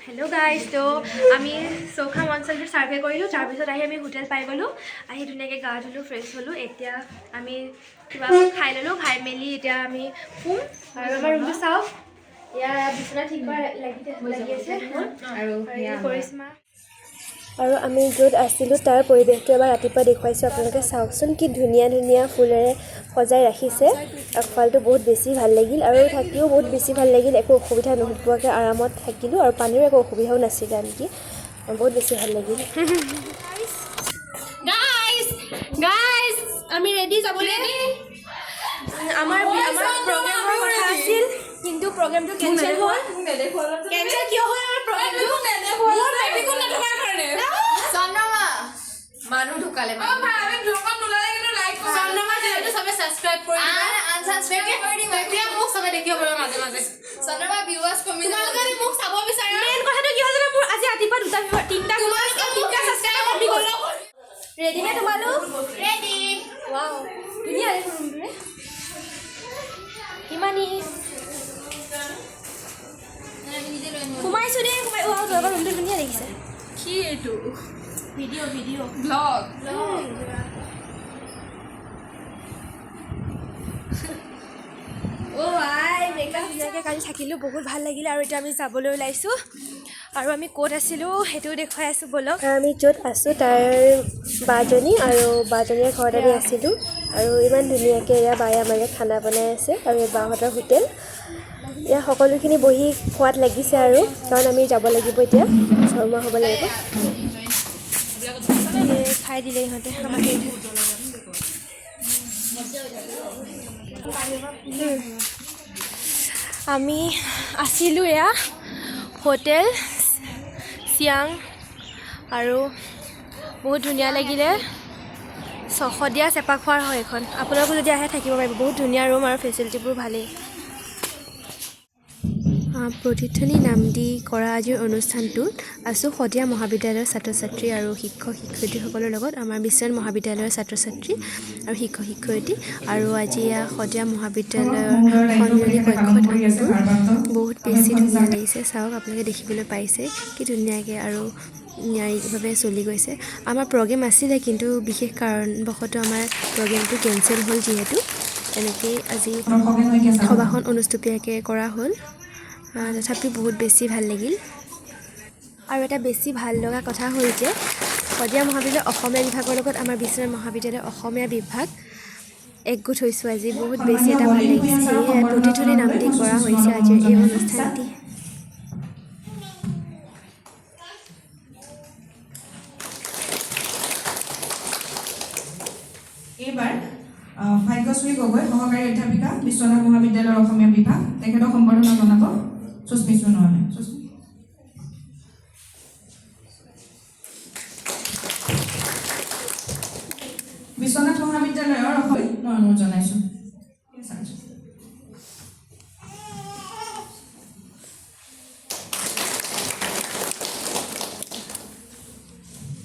Hello' guys, তো আমি চৌখাম অঞ্চলটো ছাৰ্ভে কৰিলোঁ। তাৰপিছত আহি আমি হোটেল পাই গ'লোঁ। আহি ধুনীয়াকৈ গা ধুলোঁ, ফ্ৰেছ হ'লোঁ। এতিয়া আমি কিবা খাই ল'লোঁ। খাই মেলি এতিয়া আমি শুম। আৰু আমাৰ ৰুমটো চাওক, ইয়াৰ বিচনা ঠিক কৰা লাগি লাগি আছে। আৰু আৰু কৰিশ্মা আৰু আমি য'ত আছিলোঁ, তাৰ পৰিৱেশটো এবাৰ ৰাতিপুৱা দেখুৱাইছোঁ। আপোনালোকে চাওকচোন, কি ধুনীয়া ধুনীয়া ফুলেৰে সজাই ৰাখিছে আগফালটো। বহুত বেছি ভাল লাগিল আৰু থাকিও বহুত বেছি ভাল লাগিল। একো অসুবিধা নোপোৱাকৈ আৰামত থাকিলোঁ আৰু পানীৰো একো অসুবিধাও নাছিলে আনকি। বহুত বেছি ভাল লাগিল। গাইজ, গাইজ, আমি ৰেডি যাবলৈ। আমাৰ প্ৰগ্ৰেমৰ কথা আছিল, কিন্তু প্ৰগ্ৰেমটো কেঞ্চেল হ'ল। কেঞ্চেল কিয় হ'ল আমাৰ প্ৰগ্ৰেমটো? চন্দ্ৰমা মানুহ ঢুকালে। চন্দ্ৰমা চেনেলটো চবে ছাবস্ক্ৰাইব কৰি দিবা। আনচাবস্ক্ৰাইব কৰি দিবা। তেতিয়া মোক চবে দেখিব পাৰিব মাজে মাজে। চন্দ্ৰমা ভিউৱাৰ্ছ কমি। তোমালোকে যদি মোক চাব বিচাৰা। মেইন কথাটো কি হ'ল জানা? মোৰ আজি ৰাতিপুৱা দুটা viewer, তিনিটা, তিনিটা ছাবস্ক্ৰাইবাৰ কমি গ'ল। ৰেডি নে তোমালোক? ৰেডি। ৱাও, ধুনীয়া দেখোন ৰুমটোৰে। ইমানেই সোমাইছোঁ দেই, সোমাই। ৱাও, তোমালোকৰ ৰুমটো ধুনীয়া দেখিছে। কি এইটো? Video, video. Blog. অ' আই, মেকআপ। ধুনীয়াকৈ কালি থাকিলোঁ, বহুত ভাল লাগিলে। আৰু এতিয়া আমি যাবলৈ ওলাইছোঁ আৰু আমি ক'ত আছিলোঁ সেইটোও দেখুৱাই আছোঁ, ব'লক। আমি য'ত আছোঁ, তাৰ বাজনী আৰু বাজনীৰ ঘৰত আমি আছিলোঁ। আৰু ইমান ধুনীয়াকৈ এয়া বায়ে আমাৰ ইয়াত খানা বনাই আছে। আৰু এই বাহঁতৰ হোটেল। ইয়াত সকলোখিনি বহি খোৱাত লাগিছে আৰু কাৰণ আমি যাব লাগিব, এতিয়া ঘৰমুৱা হ'ব লাগিব। এই খাই দিলে ইহঁতে আমাক এৰি থৈ। আমি আছিলোঁ এয়া হোটেল চিয়াং আৰু বহুত ধুনীয়া লাগিলে। ছশদীয়া চেপাখোৱাৰ হয় এইখন। আপোনালোকো যদি আহে, থাকিব পাৰিব। বহুত ধুনীয়া ৰুম আৰু ফেচিলিটিবোৰ ভালেই। প্ৰতিধ্বনি নাম দি কৰা আজিৰ অনুষ্ঠানটোত আছোঁ শদিয়া মহাবিদ্যালয়ৰ ছাত্ৰ ছাত্ৰী আৰু শিক্ষক শিক্ষয়িত্ৰীসকলৰ লগত, আমাৰ বিশ্বনাথ মহাবিদ্যালয়ৰ ছাত্ৰ ছাত্ৰী আৰু শিক্ষক শিক্ষয়িত্ৰী। আৰু আজি এয়া শদিয়া মহাবিদ্যালয়ৰ সন্মিলনী কক্ষত আমিবোৰ। বহুত বেছি ধুনীয়া লাগিছে। চাওক, আপোনালোকে দেখিবলৈ পাইছে কি ধুনীয়াকৈ আৰু নিয়াৰিভাৱে চলি গৈছে। আমাৰ প্ৰগ্ৰেম আছিলে, কিন্তু বিশেষ কাৰণবশতঃ আমাৰ প্ৰগ্ৰেমটো কেঞ্চেল হ'ল। যিহেতু এনেকেই আজি সভাখন অনুষ্টুপীয়াকৈ কৰা হ'ল, তথাপিও বহুত বেছি ভাল লাগিল। আৰু এটা বেছি ভাল লগা কথা হ'ল যে শদিয়া মহাবিদ্যালয়ৰ অসমীয়া বিভাগৰ লগত আমাৰ বিশ্বনাথ মহাবিদ্যালয়ৰ অসমীয়া বিভাগ একগোট হৈছোঁ আজি। বহুত বেছি এটা ভাল লাগিছে। সেয়েহে প্ৰতিধ্বনি নাম দি কৰা হৈছে আজিৰ এই অনুষ্ঠানটি। এইবাৰ ভাগ্যশ্ৰী গগৈ, সহকাৰী অধ্যাপিকা, বিশ্বনাথ মহাবিদ্যালয়ৰ অসমীয়া বিভাগ, তেখেতক সম্বৰ্ধনা জনাব সুস্মি সোণোৱালে। সুস্মি। বিশ্বনাথ মহাবিদ্যালয়ৰ অসমীয়া মই অনুৰোধ জনাইছোঁ। ঠিক আছে।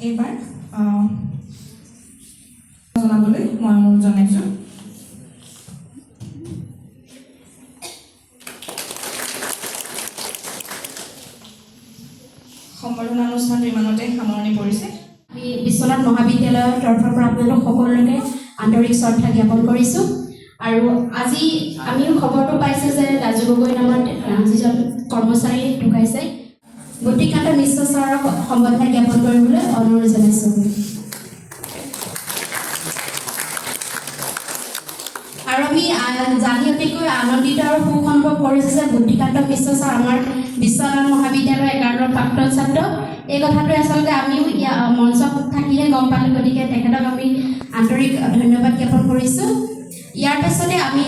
এইবাৰ জনাবলৈ মই অনুৰোধ জনাইছোঁ। সম্বৰ্ধনা অনুষ্ঠানটো ইমানতে সামৰণি পৰিছে। আমি বিশ্বনাথ মহাবিদ্যালয়ৰ তৰফৰ পৰা আপোনালোক সকলোকে আন্তৰিক শ্ৰদ্ধা জ্ঞাপন কৰিছোঁ। আৰু আজি আমিও খবৰটো পাইছোঁ যে ৰাজু গগৈ নামৰ যিজন কৰ্মচাৰী ঢুকাইছে। গতিকান্ত মিশ্ৰ ছাৰক সম্বৰ্ধনা জ্ঞাপন কৰিবলৈ অনুৰোধ জনাইছোঁ। আৰু আমি জানি অতিকৈ আনন্দিত আৰু সুখ অনুভৱ কৰিছোঁ যে বুদ্ধিকান্ত মিশ্ৰ ছাৰ আমাৰ বিশ্বনাথ মহাবিদ্যালয়ৰ একালৰ প্ৰাক্তন ছাত্ৰ। এই কথাটোৱে আচলতে আমিও মঞ্চত থাকিহে গম পালোঁ। গতিকে তেখেতক আমি আন্তৰিক ধন্যবাদ জ্ঞাপন কৰিছোঁ। ইয়াৰ পাছতে আমি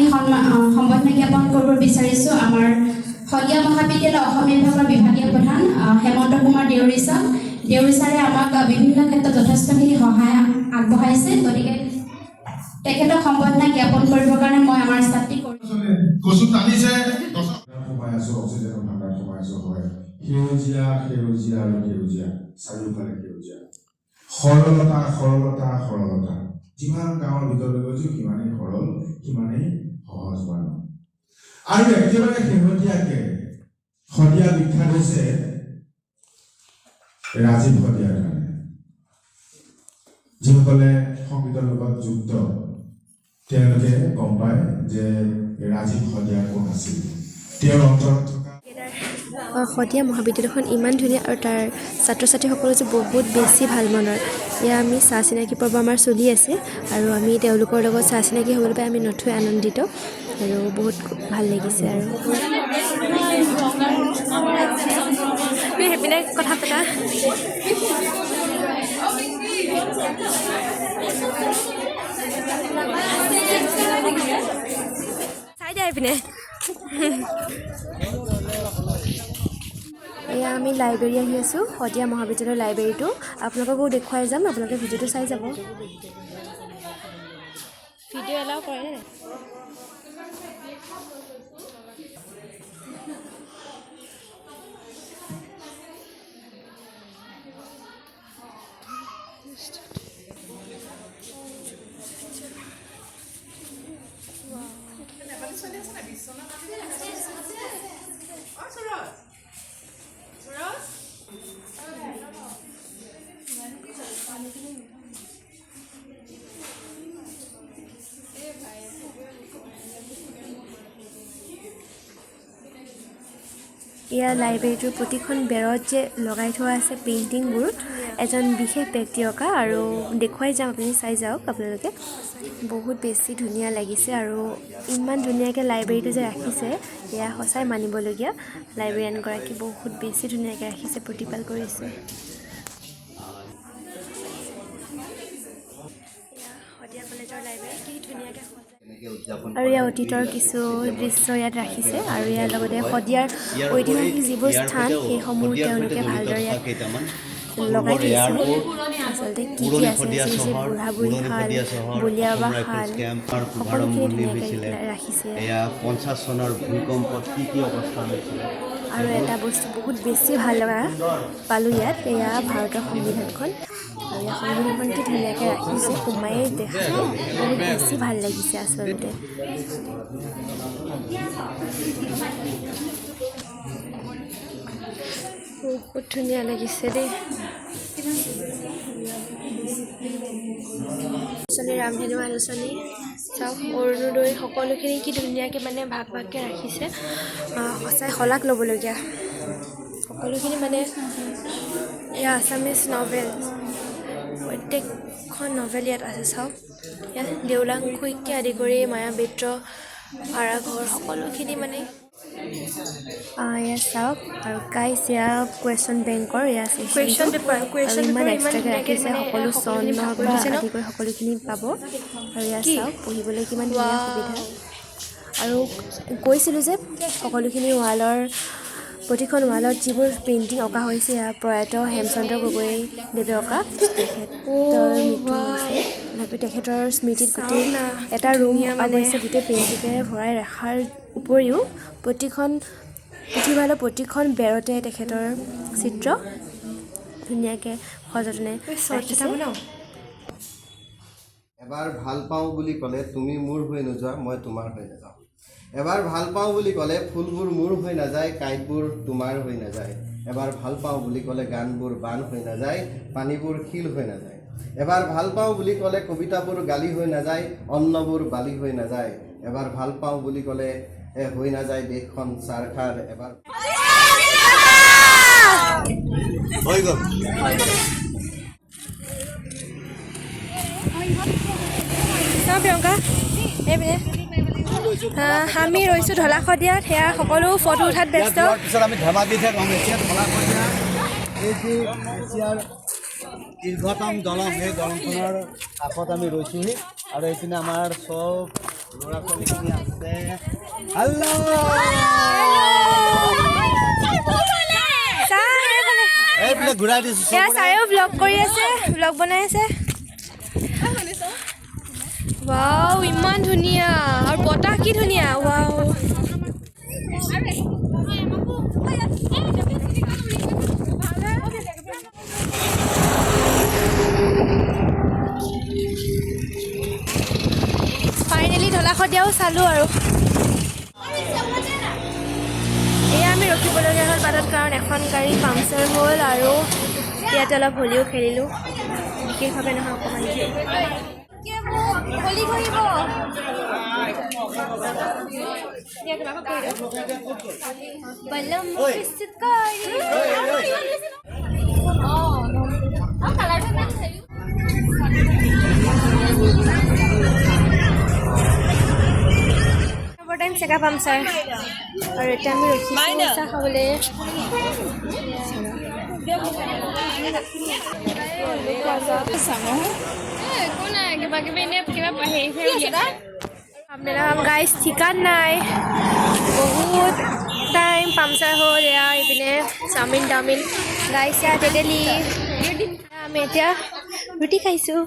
সম্বৰ্ধনা জ্ঞাপন কৰিব বিচাৰিছোঁ আমাৰ শদিয়া মহাবিদ্যালয় অসমীয়া বিভাগৰ বিভাগীয় প্ৰধান হেমন্ত কুমাৰ দেউৰী ছাৰ। দেউৰী ছাৰে আমাক বিভিন্ন ক্ষেত্ৰত যথেষ্টখিনি সহায় আগবঢ়াইছে। গতিকে তেখেতক সম্বৰ্ধনা জ্ঞাপন কৰিবৰ কাৰণে মই আমাৰ ছাত্ৰী কচু টানিছে গছত। সোমাই আছো, অক্সিজেনৰ ভাণ্ডাৰ সোমাই আছো। হয়, সেউজীয়া, সেউজীয়া আৰু সেউজীয়া, চাৰিওফালে সেউজীয়া। সৰলতা, সৰলতা, সৰলতা। যিমান গাঁৱৰ ভিতৰলৈ গৈছো, সিমানেই সৰল, সিমানেই সহজ মানুহ। আৰু একেবাৰে শেহতীয়াকে শদিয়া বিখ্যাত হৈছে। ৰাজীৱ শদিয়াৰ কাৰণে। যিসকলে সংগীতৰ লগত যুক্ত তেওঁলোকে গম পায় যে ৰাজীৱ শদিয়া কোন আছিল। তেওঁৰ অন্তৰত থকা শদিয়া মহাবিদ্যালয়খন ইমান ধুনীয়া আৰু তাৰ ছাত্ৰ ছাত্ৰীসকলো যে বহুত বেছি ভাল মনৰ। এয়া আমি চা চিনাকি পৰ্ব আমাৰ চলি আছে আৰু আমি তেওঁলোকৰ লগত চা চিনাকি হ'বলৈ পাই আমি নথৈ আনন্দিত আৰু বহুত ভাল লাগিছে। আৰু তুমি সেইপিনে কথা পাতা। চাই দিয়া এইপিনে। এয়া আমি লাইব্ৰেৰী আহি আছোঁ, শদিয়া মহাবিদ্যালয়ৰ লাইব্ৰেৰীটো আপোনালোককো দেখুৱাই যাম, আপোনালোকে ভিডিঅ'টো চাই যাব। ভিডিঅ' এলাও কৰে নে? এয়া লাইব্ৰেৰীটোৰ প্ৰতিখন বেৰত যে লগাই থোৱা আছে পেইণ্টিংবোৰ, এজন বিশেষ ব্যক্তি অঁকা, আৰু দেখুৱাই যাম, আপুনি চাই যাওক আপোনালোকে। বহুত বেছি ধুনীয়া লাগিছে আৰু ইমান ধুনীয়াকৈ লাইব্ৰেৰীটো যে ৰাখিছে, এয়া সঁচাই মানিবলগীয়া। লাইব্ৰেৰিয়ানগৰাকী বহুত বেছি ধুনীয়াকৈ ৰাখিছে, প্ৰতিপাল কৰিছে। শদিয়া কলেজৰ লাইব্ৰেৰী কি ধুনীয়াকৈ আৰু ইয়াৰ অতীতৰ কিছু দৃশ্য ইয়াত ৰাখিছে আৰু ইয়াৰ লগতে শদিয়াৰ ঐতিহাসিক যিবোৰ স্থান সেইসমূহ তেওঁলোকে ভালদৰে ইয়াত লগাই থৈছে। আচলতে কি কি আছে, শ্ৰী বুঢ়া বুঢ়ী শাল, বলিয়াবা শাল, সকলোখিনি ধুনীয়াকৈ ৰাখিছে। 50 চনৰ ভূমিকম্পত কি কি অৱস্থা হৈছিলে। আৰু এটা বস্তু বহুত বেছি ভাল লগা পালোঁ ইয়াত, এয়া ভাৰতৰ সংবিধানখন। আৰু ইয়াৰ সংবিধানখন কি ধুনীয়াকৈ ৰাখিছে, সোমায়ে দেখা বহুত বেছি ভাল লাগিছে আচলতে। বহুত ধুনীয়া লাগিছে দেই। আলোচনী, ৰামধেনু আলোচনী চাওক, অৰুণোদয়, সকলোখিনি কি ধুনীয়াকৈ মানে ভাগ ভাগকৈ ৰাখিছে। সঁচাই শলাগ ল'বলগীয়া সকলোখিনি মানে। এয়া আছামিজ নভেল, প্ৰত্যেকখন নভেল ইয়াত আছে চাওক। ইয়াত দেউলাং শইকীয়া আদি কৰি মায়াবিদ্ৰ, ভাড়াঘৰ, সকলোখিনি মানে ইয়াত চাওক। আৰু গাইছ, এয়া কুৱেশ্যন বেংকৰ এয়া কুৱেশ্যন পেপাৰ, আৰু ইমান এক্সট্ৰাকৈ ৰাখিছে, সকলো চনৰ পৰা আদি কৰি সকলোখিনি পাব। আৰু ইয়াত চাওক, পঢ়িবলৈ কিমান ধুনীয়া সুবিধা। আৰু কৈছিলোঁ যে সকলোখিনি ৱালৰ, প্ৰতিখন ৱালত যিবোৰ পেইণ্টিং অঁকা হৈছে, এয়া প্ৰয়াত হেমচন্দ্ৰ গগৈ দেৱে অঁকা। তেখেতৰ মৃত্যু হৈছে, তথাপিও তেখেতৰ স্মৃতিত গোটেই এটা ৰুম অৱশ্যে গোটেই পেইণ্টিঙেৰে ভৰাই ৰখাৰ উপৰিও প্ৰতিখন পুথিভঁৰালৰ প্ৰতিখন বেৰতে তেখেতৰ চিত্ৰ ধুনীয়াকৈ সযতনে ৰাখিছে। এবাৰ ভাল পাওঁ বুলি ক'লে তুমি মোৰ হৈ নোযোৱা, মই তোমাৰ হৈ নাযাওঁ। এবাৰ ভাল পাওঁ বুলি ক'লে ফুলবোৰ মোৰ হৈ নাযায়, কাঁইটবোৰ তোমাৰ হৈ নাযায়। এবাৰ ভাল পাওঁ বুলি ক'লে গানবোৰ বান হৈ নাযায়, পানীবোৰ শিল হৈ নাযায়। এবাৰ ভাল পাওঁ বুলি ক'লে কবিতাবোৰ গালি হৈ নাযায়, অন্নবোৰ বালি হৈ নাযায়। এবাৰ ভাল পাওঁ বুলি ক'লে হৈ নাযায় দেশখন চাৰখাৰ। এবাৰ হৈ গ'ল। প্ৰিয়ংকা, এইপিনে আমি ৰৈছোঁ ঢলা শদিয়াত, সেয়া সকলো ফটো উঠাত ব্যস্ত। পিছত আমি ধেমাজিতহে ৰ'ম। এতিয়া ঢলা শদিয়া এইটো এছিয়াৰ দীৰ্ঘতম দলং, সেই দলংখনৰ কাষত আমি ৰৈছোঁহি। আৰু এইপিনে আমাৰ চব ল'ৰা ছোৱালীখিনি আছে। হেল্ল', এইফালে ঘূৰাই দিছোঁ। ছাৰেও ব্লগ কৰি আছে, ব্লগ বনাই আছে। ৱাও, ইমান ধুনীয়া আৰু বতাহ কি ধুনীয়া। ৱাও, ফাইনেলি ঢলা শদিয়াও চালোঁ। আৰু এয়া আমি ৰখিবলগীয়া হ'ল বাটত, কাৰণ এখন গাড়ী পাংচাৰ হ'ল আৰু ইয়াতে অলপ হোলীও খেলিলোঁ, বিশেষভাৱে নহয় অকণমানকৈ। টাইম চেকা পাম ছাৰ। আৰু এতিয়া আমি ৰখিছোঁ চাহ খাবলৈ। গাইজ ঠিকান নাই, বহুত টাইম পামচাৰ হ'ল। এয়া এইপিনে চাওমিন তাওমিন গাইছ, এয়া তেতেলী। আমি এতিয়া ৰুটি খাইছোঁ।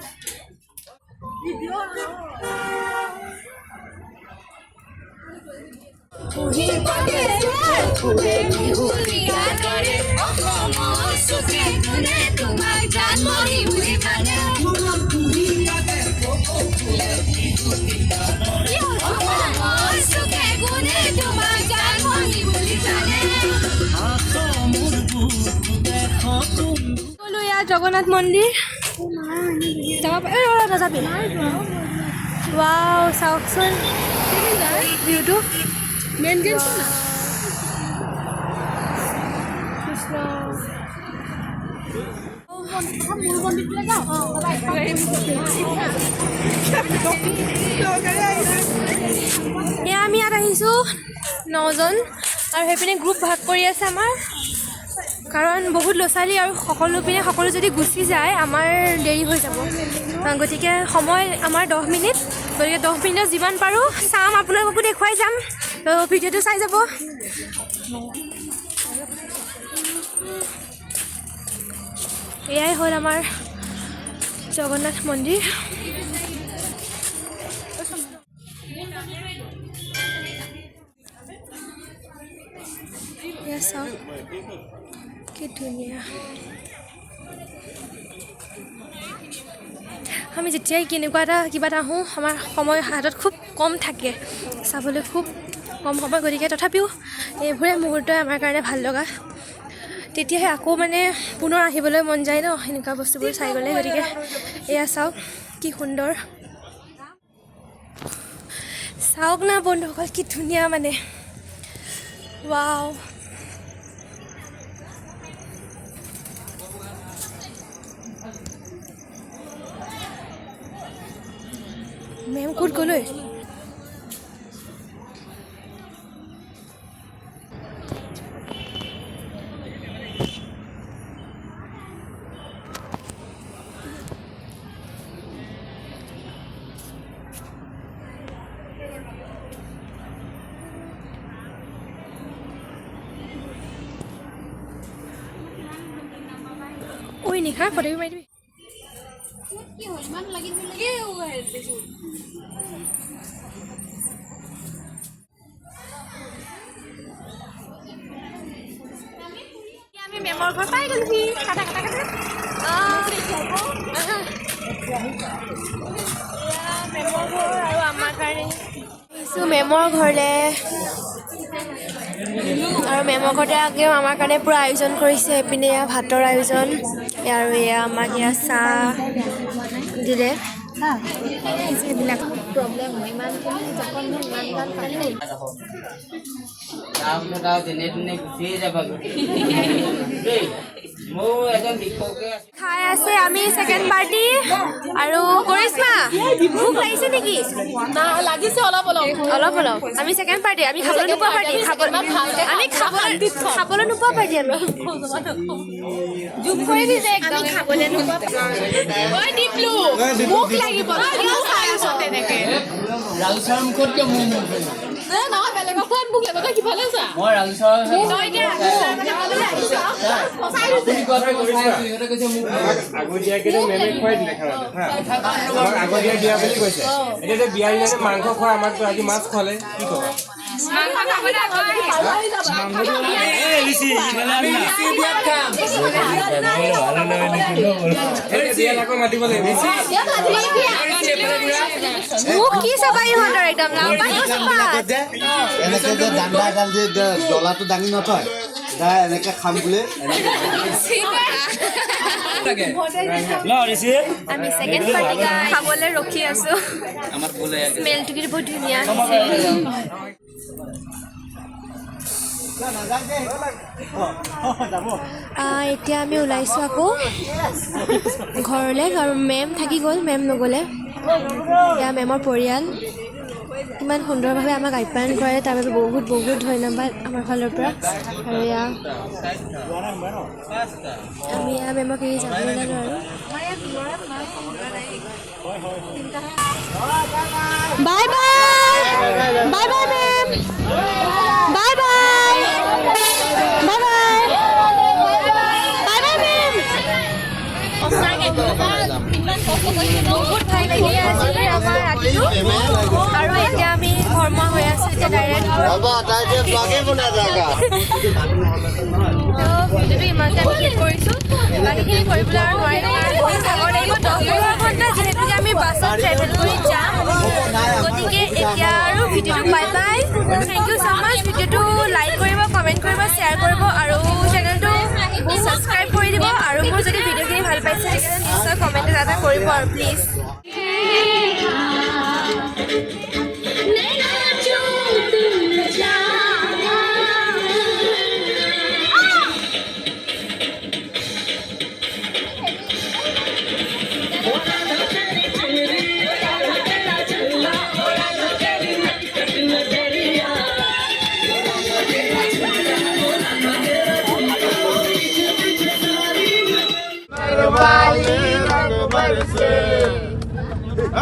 গ'লো ইয়াত জগন্নাথ মন্দিৰ যাব, নাযাবি। ৱাও, চাওকচোন ভিউটো। কৃষ্ণ। এয়া আমি ইয়াত আহিছোঁ 9জন, আৰু সেইপিনে গ্ৰুপ ভাগ কৰি আছে আমাৰ, কাৰণ বহুত ল'ৰা ছোৱালী আৰু সকলো পিনে সকলো যদি গুচি যায় আমাৰ দেৰি হৈ যাব। গতিকে সময় আমাৰ 10 মিনিট, গতিকে 10 মিনিটত যিমান পাৰোঁ চাম, আপোনালোককো দেখুৱাই যাম। তো ভিডিঅ'টো চাই যাব। এয়াই হ'ল আমাৰ জগন্নাথ মন্দিৰ। এয়া চাওক কি ধুনীয়া। আমি যেতিয়াই কেনেকুৱা এটা কিবা এটা আহোঁ, আমাৰ সময় হাতত খুব কম থাকে, চাবলৈ খুব কম সময়। গতিকে তথাপিও এইবোৰে মুহূৰ্তই আমাৰ কাৰণে ভাল লগা, তেতিয়াহে আকৌ মানে পুনৰ আহিবলৈ মন যায় ন এনেকুৱা বস্তুবোৰ চাই গ'লে। গতিকে এয়া চাওক কি সুন্দৰ। চাওক না বন্ধুসকল কি ধুনীয়া মানে, ৱাও। মেম ক'ত গ'লৈ? ঐ নিশা ফটো মাৰি দিবি। আমি মেমৰ ঘৰ পাই গ'লোহি। কাটা কাটা কাটা। মেমৰ ঘৰ আৰু আমাৰ কাৰণে আহিছোঁ মেমৰ ঘৰলৈ। আৰু মেমৰ ঘৰতে আগেও আমাৰ কাৰণে পূৰা আয়োজন কৰিছে। এইপিনে এয়া ভাতৰ আয়োজন, আৰু এয়া আমাক এয়া চাহ দিলে। খাই আছে আমি ছেকেণ্ড পাৰ্টি। আৰু কৰিশ্মা ভোক লাগিছে নেকি? লাগিছে অলপ অলপ, অলপ অলপ। আমি ছেকেণ্ড পাৰ্টি, আমি খাবলৈ নোপোৱা পাৰ্টি, আমি খাবলৈ নোপোৱা পাৰ্টি, আমি জুম কৰি দিছে আমি খাবলৈ নোপোৱা। মোক লাগিব তেনেকে নহয়, বেলেগৰ মোক লাগিব। তই সিফালে চা। মাংস খোৱা আমাক আজি মাছ খোৱালে, কি ক'বা? মোক কি চাবা ইহঁতৰ একদম এনেকে যে দাণ্ডা এডাল যে ডলাটো দাঙি নথয়, এনেকে খাম বোলে। আমি ছেকেণ্ড পাৰ্টি খাবলৈ ৰখি আছোঁ। স্মেলটো কিন্তু বহুত ধুনীয়া আহিছে। এতিয়া আমি ওলাইছোঁ আকৌ ঘৰলৈ, আৰু মেম থাকি গ'ল, মেম নগ'লে। এতিয়া মেমৰ পৰিয়াল ইমান সুন্দৰভাৱে আমাক আপ্যায়ন কৰে, তাৰ বাবে বহুত বহুত ধন্যবাদ আমাৰ ফালৰ পৰা। আৰু এয়া আমি এয়া মেমক এৰি যাব ওলালোঁ আৰু। Bye bye, bye bye ma'am, bye bye, bye bye, bye bye ma'am. বহুত ভাল লাগিলে আজি আমাৰ ৰাতিটো। আৰু এতিয়া আমি ঘৰমুৱা হৈ আছোঁ এতিয়া ডাইৰেক্ট। তো ভিডিঅ'টো ইমানতে আমি শেষ কৰিছোঁ, বাকীখিনি কৰিবলৈ আৰু নোৱাৰিলোঁ কাৰণ বহুত ভাগৰ লাগিব। 10-15 ঘণ্টা যিহেতুকে আমি বাছত ট্ৰেভেল কৰি যাম, গতিকে এতিয়া আৰু ভিডিঅ'টো bye bye. Thank you so much. ভিডিঅ'টো লাইক কৰিব, কমেণ্ট কৰিব, শ্বেয়াৰ কৰিব আৰু চেনেলটো ছাবস্ক্ৰাইব কৰি দিব। আৰু মোৰ যদি ভিডিঅ'খিনি ভাল পাইছে তেতিয়াহ'লে নিশ্চয় কমেণ্ট এটা কৰিব আৰু প্লিজ।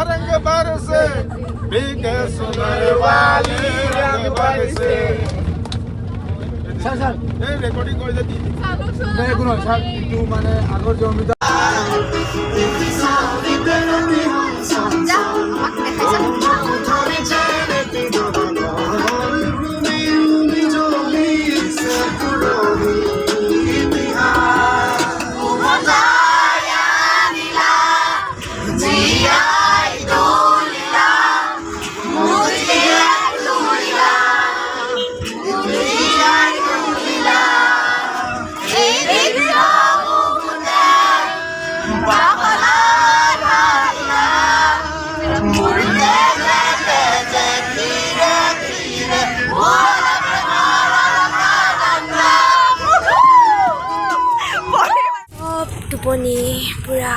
रंग बरसे भीगे सुनर वाली रंग बरसे। सर सर ए रिकॉर्डिंग कर दे। নাই একো নহয় ছাৰ, এইটো মানে আগৰ জমিদাৰ। টোপনি পূৰা।